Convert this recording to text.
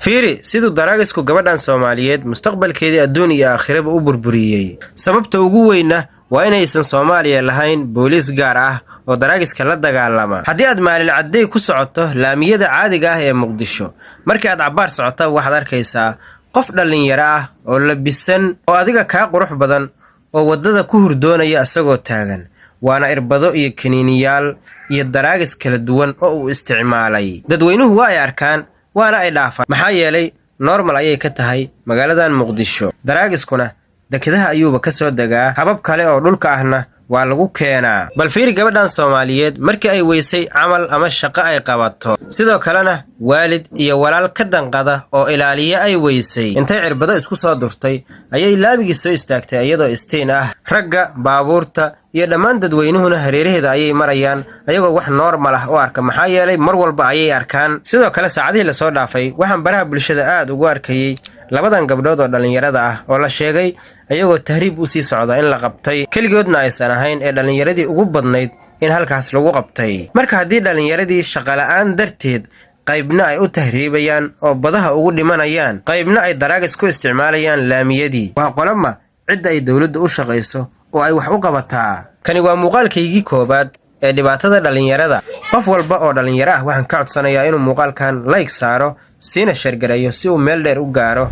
Fiiri siduu daraagisku gabadhan Soomaaliyeed mustaqbalkeedii adduun iyo aakhiraba u burburiyey. Sababta ugu weynna waa inaysan Soomaaliya lahayn booliis gaar ah oo daraagiska la dagaalama. Haddii aad maalin cadday ku socoto laamiyada caadiga ah ee Muqdisho, markii aad cabbaar socota waxaad arkaysaa qof dhallinyaro ah oo labisan oo adiga kaa qurux badan oo waddada ku hurdoonaya isagoo taagan, waana irbado iyo kaniiniyaal iyo daraagis kala duwan oo uu isticmaalay. Dadweynuhu waa ay arkaan, waana ay dhaafaan, maxaa yeelay normal ayay ka tahay magaaladan Muqdisho. Daraagiskuna dekedaha ayuuba ka soo degaa, habab kale oo dhulka ahna waa lagu keenaa. Bal fiiri gabadhan Soomaaliyeed markii ay weysay camal ama shaqo ay qabato, sidoo kalena waalid iyo walaal ka danqada oo ilaaliye ay weysay, intay cirbado isku soo durtay ayay laamigii soo istaagtay iyadoo istiin ah. Ragga baabuurta iyo dhammaan dadweynuhuna hareeraheeda ayay marayaan ayagoo wax normal ah u arka, maxaa yeelay mar walba ayay arkaan. Sidoo kale saacadihii lasoo dhaafay waxaan baraha bulshada aad ugu arkayey labadan gabdhood oo dhallinyarada ah oo la sheegay ayagoo tahriib u sii socda in la qabtay, keligoodna aysan ahayn ee dhallinyaradii ugu badnayd in halkaas lagu qabtay. Marka haddii dhallinyaradii shaqola'aan darteed qaybna ay u tahriibayaan oo badaha ugu dhimanayaan, qaybna ay daraagis ku isticmaalayaan laamiyadii, waa qolama cidda ay dowladdu u shaqayso oo ay wax u qabataa? Kani waa muuqaalkaygii koowaad ee dhibaatada dhallinyarada. Qof walba oo dhallinyaro ah waxaan ka codsanayaa inuu muuqaalkan like saaro, siina share gareeyo si uu meel dheer u gaaro.